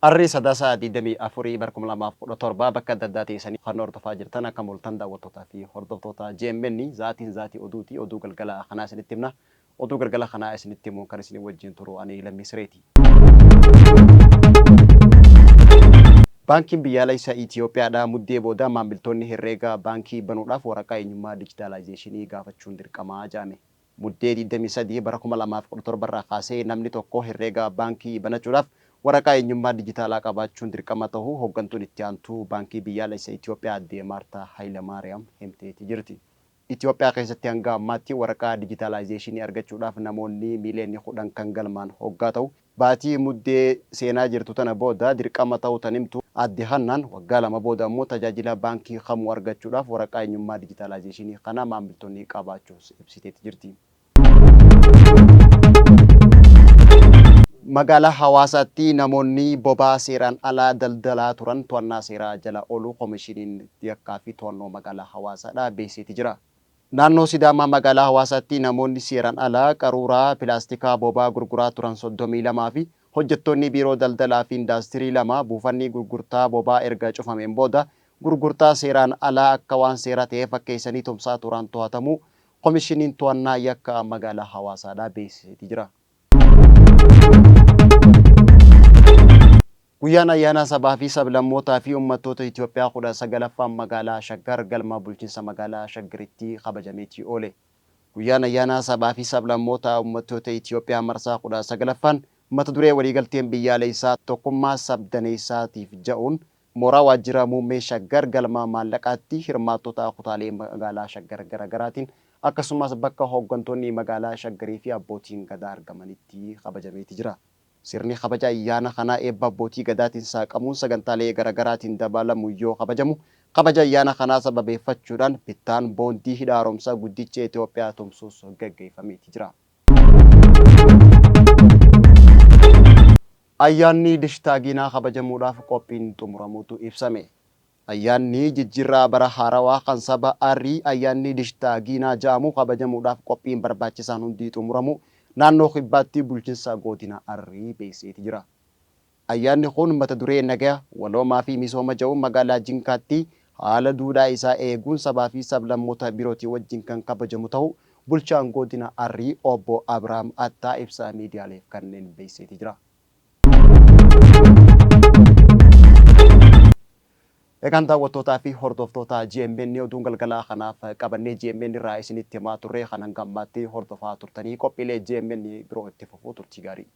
Arri Sadaasa 24 bara 2017 bakka adda addaa teessanii kan hordofaa jirtan akkam ooltan daawwattootaa fi hordoftoota GMN zaatiin zaatii oduuti oduu galgala kanaa isinitti himna. Oduu galgala kanaa isinitti himuun kan isin wajjin turu ani Lammii Sireeti. Baankiin Biyyaalessa Itiyoophiyaadha Muddee booda maamiltoonni herreega baankii banuudhaaf waraqaa eenyummaa dijitaalaayizeeshinii gaafachuun dirqama jedhame. Muddee 23 bara 2017 irraa kaasee namni tokko herreega baankii banachuudhaaf waraqaa eenyummaa dijitaalaa qabaachuun dirqama tahuu hoggantuun itti aantuu Baankii Biyyaalessa Itiyoophiyaa Addee Maartaa Hayilamaariyaam himteeti jirti. Itiyoophiyaa keessatti hanga ammaatti waraqaa dijitaalaayizeeshinii argachuudhaaf namoonni miiliyoonni 10 kan galmaan hoggaa tahu, Baatii Muddee seenaa jirtu tana booda dirqama ta'uu tan himtu Aadde Hannaan, waggaa 2 booda ammoo tajaajila baankii kamuu argachuudhaaf waraqaa eenyummaa dijitaalaayizeeshinii kana maamiltoonni qabaachuus ibsiteeti jirti. Magaalaa Hawaasaatti namoonni boba'aa seeraan alaa daldalaa turan to'annaa seeraa jala ooluu Komishiniin Yakkaa fi To'annoo Magaalaa Hawaasaadhaa beeksiseeti jira. Naannoo Sidaamaa magaalaa Hawaasaatti namoonni seeraan ala qaruuraa pilaastikaa boba'aa gurguraa turan 32 fi hojjettoonni Biiroo Daldalaa fi Indaastirii 2 buufanni gurgurtaa boba'aa erga cufameen booda gurgurtaa seeraan alaa akka waan seera ta'ee fakkeessanii tumsaa turan to'atamuu Komishiniin To'annaa Yakka Magaalaa Hawaasaadhaa beeksiseeti jira. Guyyaan ayyaana sabaa fi sablammootaa fi ummattoota Itiyoophiyaa 19ffaan magaalaa Shaggar galma bulchinsa magaalaa Shaggaritti kabajameeti oole. Guyyaan ayyaana sabaa fi sablammoota ummattoota Itiyoophiyaa marsaa 19ffaan mata duree waliigalteen biyyaaleessaa tokkummaa sabdaneessaatiif ja'uun mooraa waajjira muummee Shaggar galma maallaqaatti hirmaattota kutaalee magaalaa Shaggar garagaraatiin akkasumas bakka hooggantoonni magaalaa Shaggarii fi abbootiin Gadaa argamanitti kabajameeti jira. Sirni kabaja ayyaana kanaa eebba abbootii Gadaatiin saaqamuun sagantaalee garagaraatiin dabalamuun yoo kabajamu, kabaja ayyaana kanaa sababeeffachuudhaan bittaan boondii hidha haaromsaa guddicha Itoophiyaa tumsuus gaggeeffameeti jira. Ayyaanni Dishtaagiinaa kabajamuudhaaf qophiin xumuramuutu ibsame. Ayyaanni jijjiirraa bara haarawaa kan saba Arrii ayyaanni Dishtaa Giinaa ja'amu kabajamuudhaaf qophiin barbaachisaan hundii xumuramuu naannoo Kibbaatti bulchinsa goodina Arrii beeksiseeti jira. Ayyaanni kun mata duree nagaya, waloomaa fi misooma ja'uun magaalaa Jinkaatti haala duudhaa isaa eeguun sabaa fi sablammoota birootii wajjin kan kabajamu tahuu bulchaan goodina Arrii obbo Abrahaam Attaa ibsa miidiyaaleef kanneen beeksiseeti jira. Egaan daawwattootaa fi hordoftoota GMN oduun galgalaa kanaaf qabannee GMN irraa isinitti himaa turre kan hanga ammaatti hordofaa turtanii qophiilee GMN biroo itti fufuu turtii gaarii.